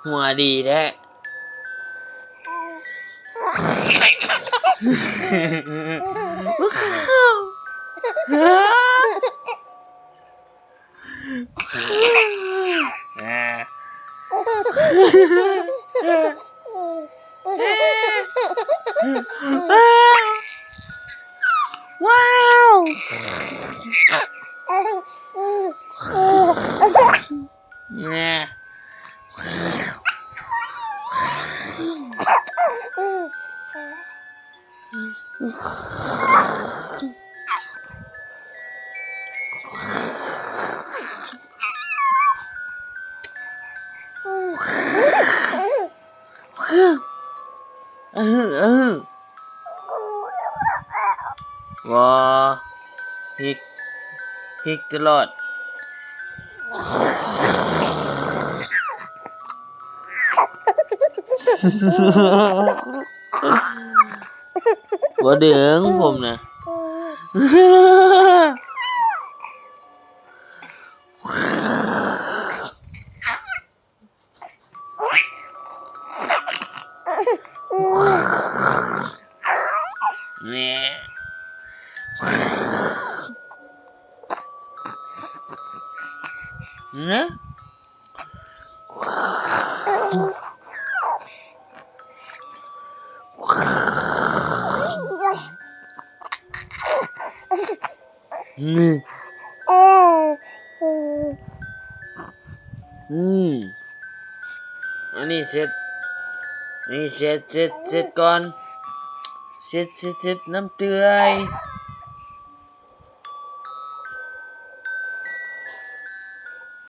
ຫົວດີແທ້. ວ້າວ. ອະຫື ອະຫື. ບໍ່ ພິກ ພິກຕະຫຼອດ. ບໍ່ດຶງຜົມນະ. ແນ່ ນະ. ອືມ ອັນນີ້ເຊັດ ນີ້ເຊັດ ເຊັດ ເຊັດກ່ອນ ເຊັດ ເຊັດ ເຊັດນ້ຳເຈື່ອຍ.